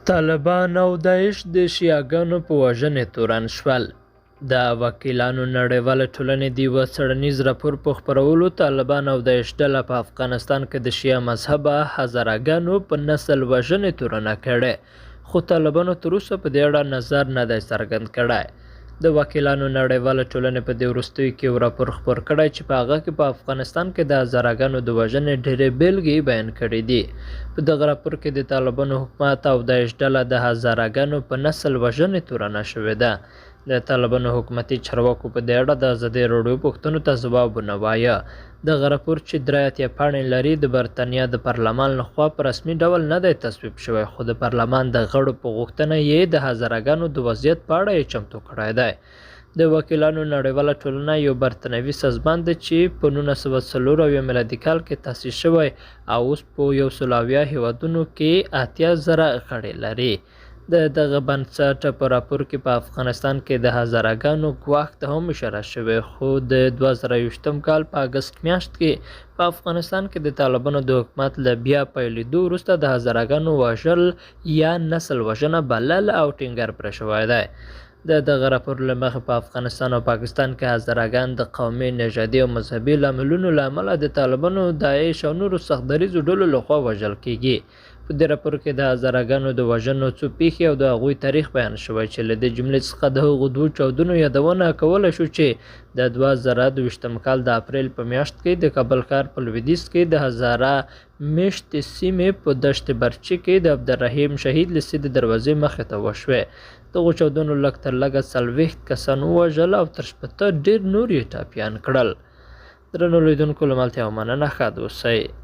طالبان او داعش د شیعه ګانو په وژنې تورن شول. د وکیلانو نړیوالې ټولنې د یوه څېړنیز راپور په خپرولو طالبان او داعش ډله په افغانستان کې د شیعه مذهبه هزاره ګانو په نسل وژنې تورنه کړې، خو طالبانو تر اوسه په دې اړه نظر نه دی څرګند کړی. د وکیلانو نړیوالې ټولنې په دې وروستیو کې یو راپور خپور کړی چې په هغه کې په افغانستان کې د هزاره ګانو د وژنې ډېرې بېلګې بیان کړې دي. په دغه راپور کې د طالبانو حکومت او داعش ډله د هزاره ګانو په نسل وژنې تورنه شوې ده. د طالبانو حکومتي چارواکو په دې اړه د ازادي راډیو پوښتنو ته ځواب ونه وایه. دغه راپور چې 83 پاڼې لري، د برتانیا د پارلمان له خوا په رسمي ډول نه دی تصویب شوی، خو د پارلمان د غړو په غوښتنه یې د هزاره ګانو د وضعیت په اړه یې چمتو کړی دی. د وکیلانو نړیواله ټولنه یو برتانوي سازمان دی چې په 1974 میلادي کال کې تاسیس شوی او اوس په 170 هېوادونو کې 80,000 غړي لري. د دغه بنسټ په راپور کې په افغانستان کې د هزاره ګانو ګواښ ته هم اشاره شوې، خو د 2021 کال په اګست میاشت کې په افغانستان کې د طالبانو د حکومت له بیا پیلېدو وروسته د هزاره ګانو وژل یا نسل وژنه بلل او ټینګار پرې شوی دی. د دغه راپور له مخې په افغانستان او پاکستان کې هزاره ګان د قومي، نژادي او مذهبي لاملونو له امله د طالبانو، داعش او نورو سخت دریځو ډلو لخوا وژل کېږي. په دې راپور کې د هزاره ګانو د وژنو څو پیښې او د هغوی تاریخ بیان شوی چې له دې جملې څخه د هغو دوو چاودنو یادونه کولی شو چې د 2022 کال د اپریل په میاشت کې د کابل ښار په لویدیځ کې د هزاره میشتې سیمې په دشت برچي کې د عبدالرحیم شهید لیسې د دروازې مخې ته وشوې. دغو چاودنو لږ تر لږه 40 کسان ووژل او تر 60 ډېر نور یې ټپیان کړل. درنو لیدونکو، له ملتیا مننه، ښاد اوسئ.